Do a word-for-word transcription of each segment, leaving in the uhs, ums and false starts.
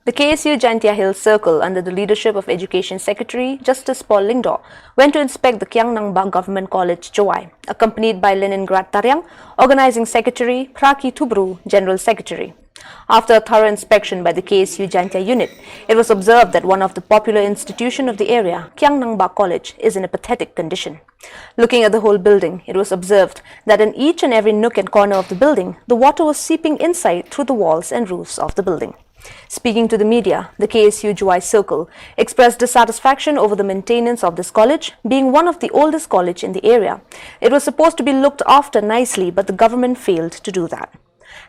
The K S U Jaintia Hills Circle, under the leadership of Education Secretary Justice Paul Lyngdoh, went to inspect the Kiang Nangbah Government College, Jowai, accompanied by Leningrad Tariang, Organizing Secretary, Phraki Thubru, General Secretary. After a thorough inspection by the K S U Jaintia unit, it was observed that one of the popular institution of the area, Kiang Nangbah College, is in a pathetic condition. Looking at the whole building, it was observed that in each and every nook and corner of the building, the water was seeping inside through the walls and roofs of the building. Speaking to the media, the K S U Jowai Circle expressed dissatisfaction over the maintenance of this college, being one of the oldest college in the area. It was supposed to be looked after nicely, but the government failed to do that.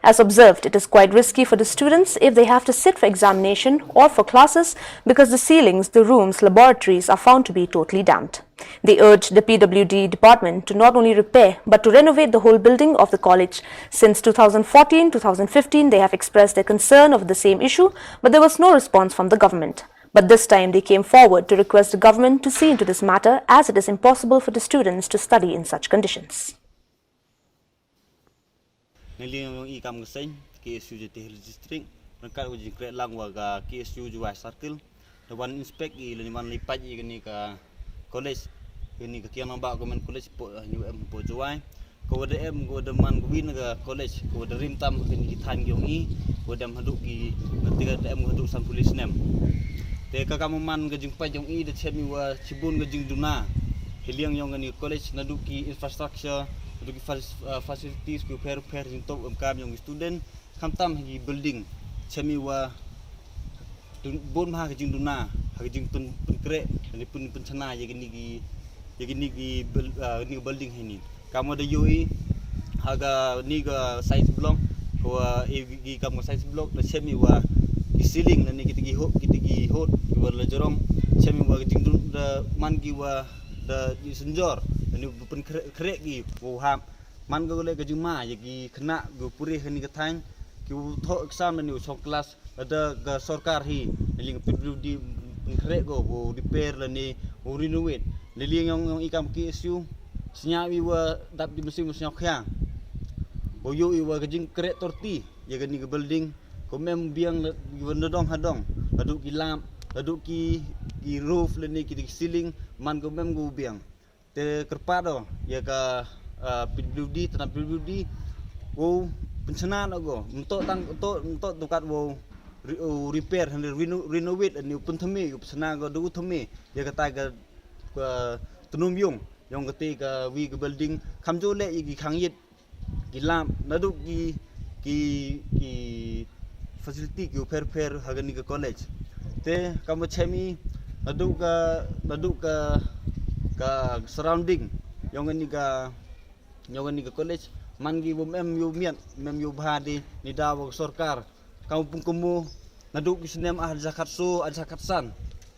As observed, it is quite risky for the students if they have to sit for examination or for classes, because the ceilings, the rooms, laboratories are found to be totally damped. They urged the P W D department to not only repair but to renovate the whole building of the college. Since two thousand fourteen, two thousand fifteen, they have expressed their concern over the same issue, but there was no response from the government. But this time, they came forward to request the government to see into this matter, as it is impossible for the students to study in such conditions. Ngi liang yong i kam ka seng K S U Jaintia Hills District, ryngkat ka jingkren lang wa ka K S U Jowai Circle, da wan inspect i lane wan leit peit i kani ka college, kani ka Kiang Nangbah Government College po, eh, U M po Jowai. Ka wa da em, ka wa da man ka win ka college, ka wa da rim tam kani ki thaiñ yong i, ka wa da em haduh ki, na tiga da em haduh san phew lai snem. Te ka kam man ka jingpeit yong i da chem i wa chibun ka jingduna. Hiliang yong kani college naduh ki infrastructure, naduh ki fac-, uh, facilities ki pher pher jingtop em kam yong ki student, khamtam ha ki building. Chem i wa dun-, bun ha ka jingduna, ha ka jingpyn-, pynkhreh, ha ka jingpyn-, pynchna ya kani ki, ya kani ki buil-, uh, kani ki building ha ini. Kam wa da yoh i ha kani ka science block, ka wa e ki kam ka science block, da chem i wa ki ceiling lane kita ki hok, kita ki hok ki wa la jrong, chem i wa ka jingdun da man ki wa da i synjor, lane pynkhreh, khreh ki wa hap. Man ka le ka jingma ya ki khynnah ki pule ha kani ka thaiñ, ki wa thoh exam lane wa shong class, lada ka sorkar hi, lane ka P W D pynkhreh ko, wa repair lane wa renovate. Lane yong, yong i kam K S U, sñiaw i wa dap di mynsiem wa sñiaw khia. Wa yoh i wa ka jingkhreh torti ya kani ka building, ka mem biang la, i wa nadong hadong, naduh ki lap, naduh ki, ki roof lane ki, ki ceiling, man ka mem ka biang. Te kyrpad o ya ka, ah, P W D, tnat P W D, wow pynchna na ko, mto tang, mto, mto tukat wow re-, wow repair, hynrei reno-, renovate, ani u pynthame, u pynchna ko, du thame ya kata ka, ka tnum yung, yong kata ka wi ka building, kam ju le ya ki khang yit, ki lap, naduh ki, ki, ki facility ki u pher pher ha kani ka college. Te kam wa chem i naduh ka, naduh ka, ka surrounding yong kani ka, yong kani ka college, man ki wa mem yoh miat, mem yoh bha di, ni da wa sorkar. Kam wa pynkumo naduh ki snem ar hajar khatsaw, ar hajar khatsan,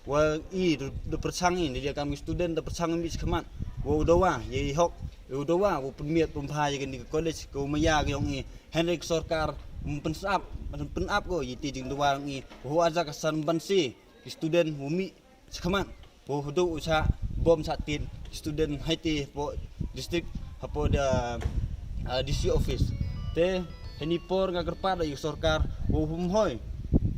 wa i da, da pyrchang i, ni da kam ki student da pyrchang i mih chakhmat wa u dawa ya i hok, u dawa wa pynmiat pynbha ya kani ka college, ka wa maya ka yong i. Hynrei ka sorkar ym pynsap, ym pynap ko ya i te jingdawa yong i. Wa u ar hajar khatsan ban se ki student wa mih chakhmat, wa haduh u cha bom cha tin student ha i te po district, hapoh da, ah, D C office. Te ha ini por nga kyrpad ya ka sorkar wa u pynhoi,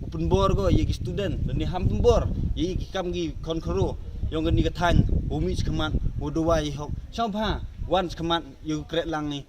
u pynbor ko ya ki student, lane ham pynbor ya ki kam ki khon khynroo yong kani ka thaiñ, wa mih chakhmat, wa dawa ya i hok. Sñiawbha wan chakhmat ya u khreh lang i,